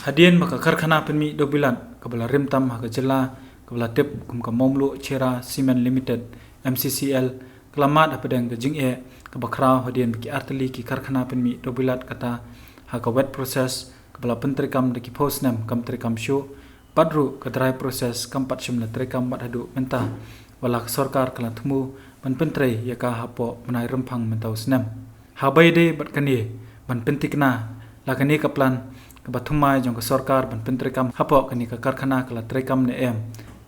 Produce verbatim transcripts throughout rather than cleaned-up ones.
Hadien ba ka karkhana pynmih dewbilat kaba la rim tam ha ka jylla kaba la tip kum ka Mawmluh Cherra Cement Limited, M C C L, ka la mad hapdeng ka jingeh kaba khraw hadien ba ki artylli ki karkhana pynmih dewbilat kata ha ka wet process kaba la pyntreikam da ki phew snem kam treikam shuh, bad ruh ka dry process kam pat shym la treikam bad haduh mynta, wat la ka sorkar ka la thmu ban pyntrei ïa ka hapoh bnai Rymphang mynta u snem. Haba ïadei bad kane ban pyntikna la kane ka plan kaba thymmai jong ka sorkar ban pyntreikam hapoh kane ka karkhana ka la treikam ne em,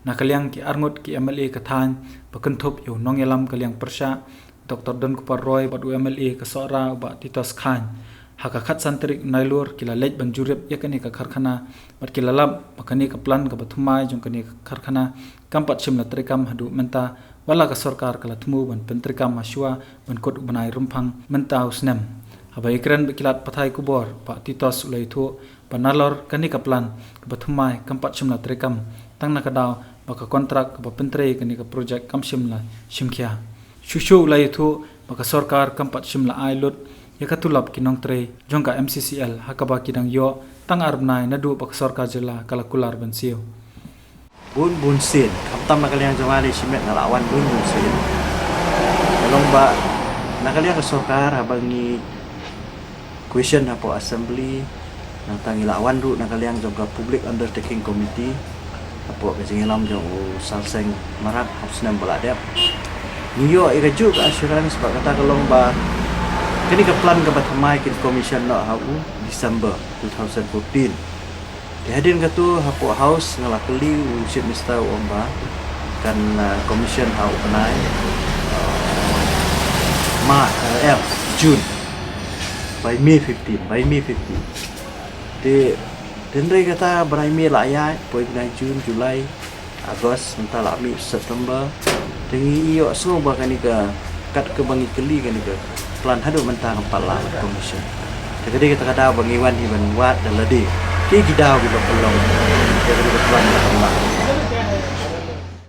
na ka liang ki arngut ki M L A ka thaiñ ba kynthup ïa u nongïalam ka liang pyrshah Doctor Donkupar Roy bad u M L A ka Sohra u Bah Titos Chyne, ha ka khatsan tarik Nailur ki la leit ban jurip ïa kane ka karkhana bad ki la lap ba kane ka plan kaba thymmai jong kane ka karkhana kam pat shym la treikam haduh mynta, wat la ka sorkar ka la thmu ban pyntreikam ha shuwa ban kut u bnai Rymphang mynta u snem. Haba ïakren bad ki lad pathai khubor, Bah Titos u la ïathuh ba nalor kane ka plan kaba thymmai kam pat shym la treikam, tang na ka daw ba ka kontrak kaba pyntrei kane ka projek kam shym la shimkhia. Shuh shuh u la ïathuh ba ka sorkar kam pat shym la ai lut ïa ka tulop ki nongtrei jong ka M C C L ha kaba ki dang ïoh tang ar bnai naduh ba ka sorkar jylla ka la kular ban siew. Bun bun sien, khamtam na ka liang jong nga, ne shimet nga la wan bun bun sien. Ka long ba na ka liang ka sorkar, haba ngi question hapoh assembly, nangta ngi la wan ruh na ka liang jong ka Public Undertaking Committee hapoh ka jingïalam jong u Sar Seng Marak ha u snem ba la dep. Ngi ïoh ïa kajuh ka assurance ba kata ka long ba kane ka plan kaba thymmai kin commission noh ha u December two thousand fourteen. Te hadien katu hapoh House nga la kylli u Chief Minister, u ong ba kan, uh, commission ha u bnai, uh, Mar, uh, em, June. By May fifteen, by May fifteen. Te hynrei kata bnai May la ïaid, poi bnai June, July, August, mynta la mih September. Te ngi ïohsngew ba kane ka, kat kaba ngi kylli kane ka plan haduh mynta kam pat lah ban commission. Te ka dei kata ka daw ba ngi wan hi ban wad da lade ki, ki daw kiba pynlong ïa kane ka plan ba kan lah.